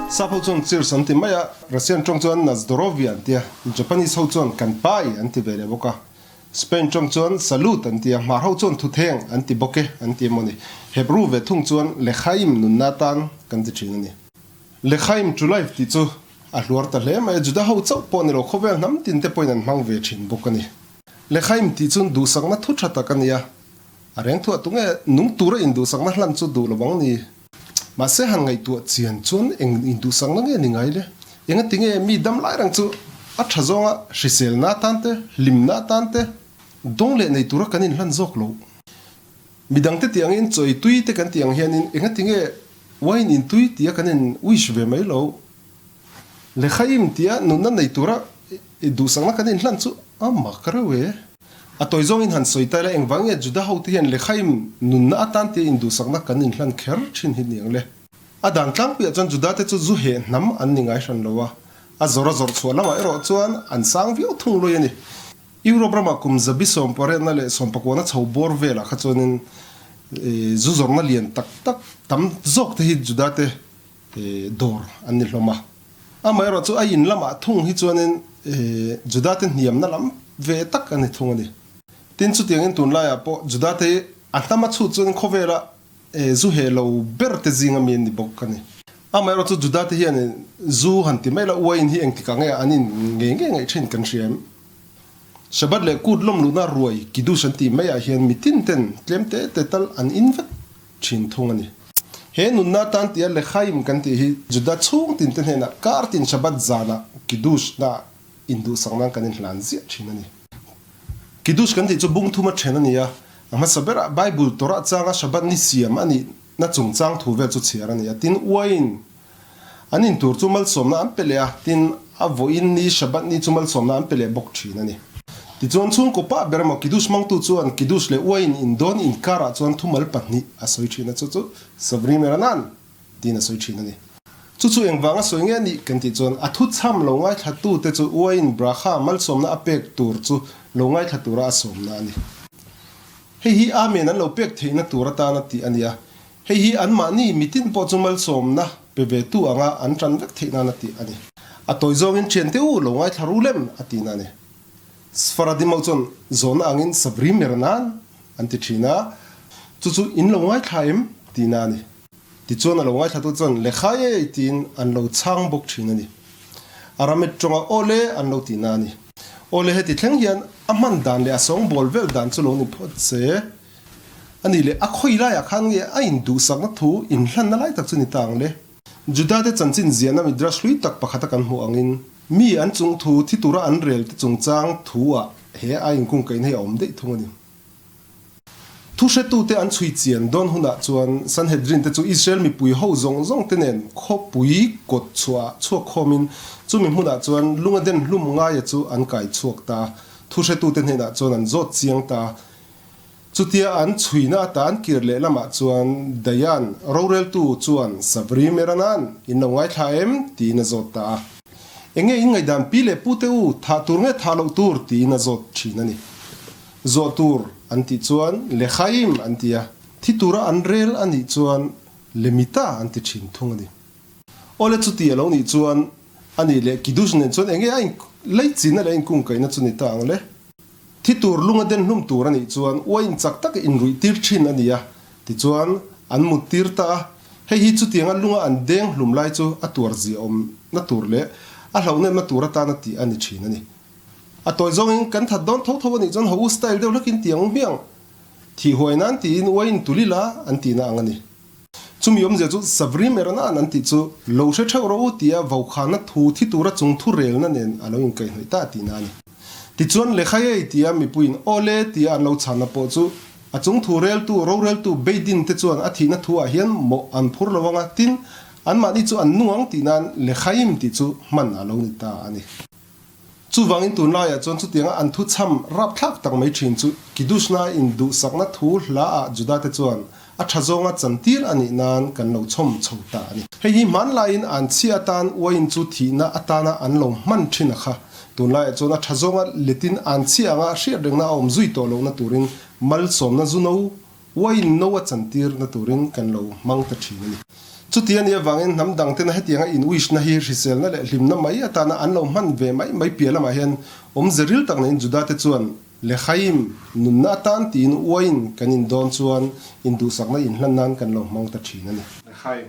Sap ho chuan cheers an ti mai a, Russian tawng chuan Nazdorovia an ti a, Japanese ho chuan Kanpai an ti ve leh bawk a, Spain tawng chuan Salute an ti a, Hmar ho chuan Thutheng an ti bawk e an ti emaw ni. Hebrew ve thung chuan Lechaim nunna atan kan ti thin a ni. Lechaim to life tih chu a hluar ta hle mai a, Juda ho chauh pawh ni lo khawvel hnam tin te pawhin an hmang ve thin bawk a ni. Lechaim tih chu duhsakna thu tha tak a ni a, a reng thuah tunge nung tura induhsakna hlan chu duh lo ang ni. Mahse han ngaihtuah chian chuan eng induhsakna nge ni ngai le? Engati nge mi dam lai reng chu a tha zawnga hriselna atan te, hlimna atan te dawng leh nei tura kan inhlan zawk loh? Midangte tih angin chawi tui te kan tih ang hianin engati nge wine in tui tia kan in wish ve mai loh? Lekhaim tia nunna nei tura duhsakna kan inhlan chu a mak reuh e. A tawi zawngin han sawi ta ila engvang nge Juda hote hian Lekhaim nunna atan tia induhsakna kan inhlan kher thin hi niang le. A dan tlangpuiah chuan Juda te chu zu heh hnam an ni ngai hran lo a, a zawr a zawrh chhuah lamah erawh chuan an sang viau thung lui a ni. Europe ramah kum zabi sawmpariatna leh sawmpakuana chho bawr velah kha chuanin zu zawrhna lian tak tak tam zawk te hi Juda te dawr an ni hlawm a. Amaherawh chu a in lamah thung hi chuanin Juda te hniamna lam ve tak a ni thung a ni. Tin, chutiangin tunlaiah pawh Juda te hi a hnam a chhut chuanin khawvela zu heh lo ber te zinga mi an ni bawk a ni. Amaherawh chu Juda te hianin zu han ti mai la uaiin hi engtikah nge an in ngei ngei ngaih thin kan hria em? Shabbat leh kut lawm luhna ruai Kiddush an tih maiah hian mitin ten tlem te te tal an in vek thin thung a ni. He nunna atan tia Lechaim kan tih hi Juda chhung tinte hnenah kar tin Shabbat zanah Kiddush na induhsak nan kan inhlan ziah thin a ni. Kiddush kan tih chu bung thuma then a ni a, a hmasa berah Bible Torah changa Shabbat ni siam a nih na chungchang thu vel chu chhiar a ni a, tin uaiin an in tur chu malsawmna an pe leh a, tin a vawiin ni Shabbat ni chu malsawmna an pe leh bawk thin a ni. Tichuan chhungkaw pah ber emaw Kiddush hmangtu chuan Kiddush leh uaiin indawn inkarah chuan thumal pahnih a sawi thin a, chu chu Savri Meranan tiin a sawi thin a ni. Chu chu engvanga sawi nge nih kan tih chuan a thuchham lo ngaithlatute chu uaiin Bracha malsawmna a pek tur chu lo ngaithla tura a sawmna a ni. Hei hi Amen an lo pek theihna tur atana tih a ni a, Hei hi anmahni mitin pawh chu malsawmna pe ve tu anga an tan vek theih nan a tih a ni. A tawi zawngin thiante u lo ngaithla ru lem a ti na a ni. Sfaradim ho chuan zawhna angin Savri mer nan an ti thin a, chu chu in lo ngaithla em ti na a ni. Tichuan a lo ngaithlatu chuan Lehkhai ei tiin an lo chhang bawk thin a ni. Aramaic tawnga aw le an lo ti na a ni. Aw le heti thleng hian a hman dan leh a sawngbawl vel dan chu lo ni phawt se. A nih leh, a khawi laiah khan nge a induhsakna thu inhlanna lai tak chu ni ta ang le? Judate chanchin ziahna midrash hlui tak pakhata kan hmuh angin, mi an chung thu thi tura an rel te chungchang thu-ah he a inkungkaihna hi a awm daih thung a ni. Thu hretute an chhui chian dawn hunah chuan Sanhedrin te chu Israel mipui ho zawng zawng te nen khawpui kawt chhuahah chhuak khawmin chumi hmunah chuan lunga den hlum ngaia chu an kai chhuak ta. Thu hretute hnenah chuan an zawt chiang ta. Chutia an chhuina atan kir leh lamah chuan Dayan roreltu chuan Savri Meranan in lo ngaithla em? tiin a zawt ta a. Enge in ngaihdan pi leh pu te u, thah tur nge thah loh tur? tiin a zawt thin a ni. Zawh tur an tih chuan Lechaim an ti a, thi tura an rel a nih chuan Lemita an ti thin thung a ni. Awle chuti a lo nih chuan a nih leh Kiddush nen chuan enge a in leichin a leh a inkungkaihna chu ni ta ang le? Thi tur lunga den hlum tur a nih chuan uain chak taka inruih tir thin a ni a, tichuan an mut tir ta a. Hei hi chutianga lunga an deng hlum lai chu a tuar ziaawm na tur leh a hlauhnemna tur atana tih a ni thin a ni. A tawi zawngin kan that dawn tho tho a nih chuan ho u style deuh hlakin ti ang hmiang. Thih huai nan tiin uain tulila an tihna ang a ni. Chumi awmzia chu Savri Meranan an tih chu lo hre theuh rawh u tia vaukhana thu thi tura chung thu relna nen a lo inkaihhnawih ta tihna a ni. Tichuan Lekhaiei tia mipuiin aw le tia an lo chhanna pawh chu a chung thu reltu roreltu Beidin te chuan a thihna thu ah hian mawh an phur lo anga tin anmahni chu an nung ang tih nan Lekhaim tih chu hman a lo ni ta a ni. Chuvangin tunlaiah chuan chutianga an thu chham rapthlak tak mai thin chu Kiddushna induhsakna thu hlaah Judate chuan a tha zawnga chantir a nih nan kan lo chhawm chho ta a ni. Hei hi hmanlaiin an chhia atan uaiin chu thihna atana an lo hman thin a kha. Tunlaiah chuan a tha zawnga letin an chhia anga hriat rengna a awm zui tawh lohna turin malsawmna zu no Uaiin no a chantir na turin kan lo hmang ta thin a ni. Chuti a nih avangin hnam dang tena hetianga in wish na hi hriselna leh hlimna mai atana an lo hman ve mai mai piah lamah hian awmze ril tak neiin Juda te chuan Lechaim nunna atan tiin uain kan in dawn chuan induhsakna inhlan nan kan lo hmang ta thin a ni. Lechaim.